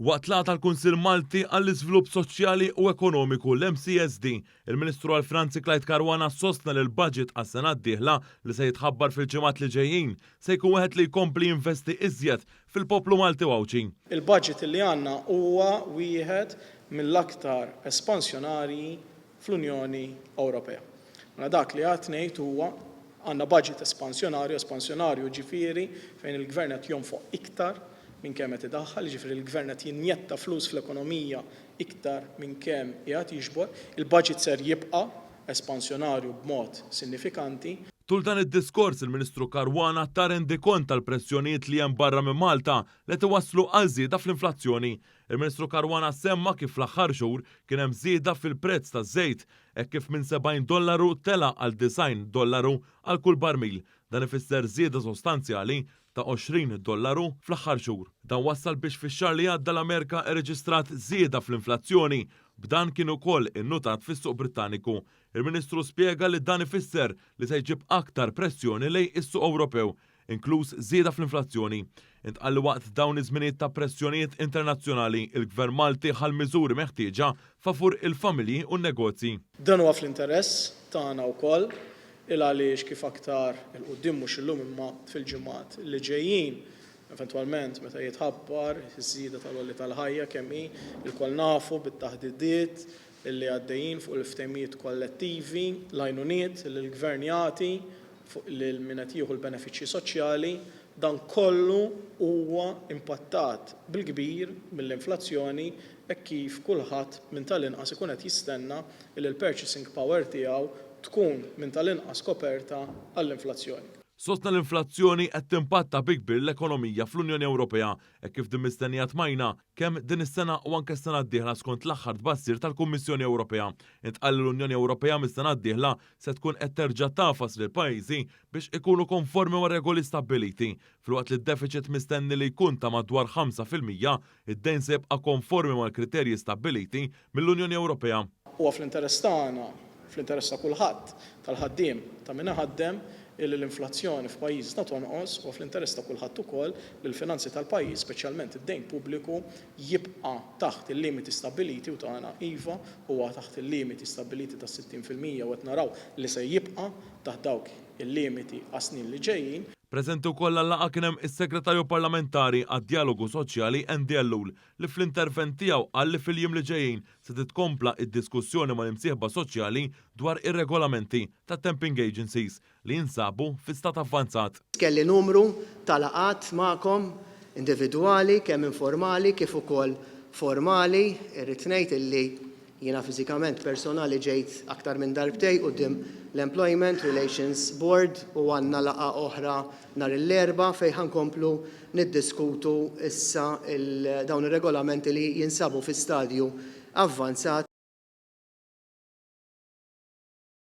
Waqt laqgħa tal-Kunsill Malti għall-Iżvilupp Soċjali u Ekonomiku, l-MCESD, il-Ministru għall-Finanzi Clyde Caruana sostna li l-budget għas-sena d-dieħla li se jitħabbar fil-ġimgħat li ġejjin se jkun wieħed li jkompli jinvesti iżjed fil-poplu Malti u Għawdxi. Il-budget li għandna huwa wieħed mill-aktar espansjonarji fl-Unjoni Ewropea. Mela dak li qgħadt ngħid huwa għandna budget espansjonarju, espansjonarju ġifieri fejn il-Gvern qed jonfoq iktar minn kemm qed idaħħal, jiġifieri l-Gvern qed jinjetta flus fl-ekonomija iktar minn kemm qiegħed jiġbor. Il-budget ser jibqa' espansjonarju b'mod sinifikanti. Tul dan id-diskors il-Ministru Caruana ta rendikont tal-pressjonijiet li hemm barra minn Malta li qed iwasslu għal żieda fl-inflazzjoni. Il-Ministru Caruana semma kif fl-aħħar xhur kien hemm żieda fil-prezz taż-żejt hekk kif minn 70 dollaru tela' għal 90 dollaru għal kull barmil. Dan ifisser żieda sostanzjali ta' 20 dollaru fl-aħħar xhur. Dan wassal biex fix-xahar li għadda l-Amerika rreġistrat żieda fl-inflazzjoni, b'dan kien ukoll innutat fis-suq Brittaniku. Il-Ministru spjega li dan ifisser li se jġib aktar pressjoni lejn is-suq Ewropew, inkluż żieda fl-inflazzjoni. Intqal li waqt dawn iż-żminijiet ta' pressjonijiet internazzjonali, il-Gvern Malti ħa l-miżuri meħtieġa favur il-familji u n-negozji. Dan huwa fl-interess tagħna wkoll, il għaliex kif aktar 'il quddiem mhux illum imma fil-ġimgħat li ġejjin, eventwalment meta jitħabbar iż-żieda tal-għoli tal-ħajja kemm hi, ilkoll nafu bit-taħdidiet li għaddejjin fuq il-ftehimiet kollettivi, l-għajnuniet li l-Gvern jagħti fuq lil min qed jieħu l-benefiċċji soċjali, dan kollu huwa impattat bil-kbir mill-inflazzjoni hekk kif kulħadd minn tal-inqas ikun qed jistenna li l-purchasing power tiegħu tkun minn tal-inqas koperta għall-inflazzjoni. Sostna l-inflazzjoni qed timpatta bi kbir l-ekonomija fl-Unjoni Ewropea hekk kif din mistennija tmajna kemm din is-sena u anke s-sena d-dieħla skont l-aħħar tbassir tal-Kummissjoni Ewropea. Intqal li l-Unjoni Ewropea mis-sena d-dieħla se tkun qed terġa' tagħfas lill-pajjiżi biex ikunu konformi mar-regoli stabbiliti. Filwaqt li d-defiċit mistenni li jkun ta' madwar 5%, id-dejn se jibqa' konformi mal-kriterji stabbiliti mill-Unjoni Ewropea. Huwa fl-interess tagħna, fl-interess ta' kulħadd, tal-ħaddiem, ta' min iħaddem, illi l-inflazzjoni f'pajjiżna tonqos, huwa fl-interess ta' kulħadd ukoll li l-finanzi tal-pajjiż, speċjalment id-dejn pubbliku, jibqa' taħt il-limiti stabbiliti u tagħna iva huwa taħt il-limiti stabbiliti tas-60% u qed naraw li se jibqa' taħt dawk il-limiti għas-snin li ġejjin. Preżenti wkoll għal-laqgħa kien hemm is-Segretarju Parlamentari għad-Djalogu Soċjali Andy Ellul li fl-intervent tiegħu qal li fil-jiem li ġejjin se titkompla d-diskussjoni mal-imsieħba soċjali dwar ir-regolamenti tat-temping agencies li jinsabu fi stat avvanzat. Kelli numru ta' laqgħat magħkom individwali, kemm informali kif ukoll formali. Irrid ngħid illi jiena fiżikament personali ġejt aktar minn darbtejn quddiem l-Employment Relations Board u għandna laqgħa oħra nhar l-Erbgħa fejn ħa nkomplu niddiskutu issa dawn ir-regolamenti li jinsabu fi stadju avvanzat.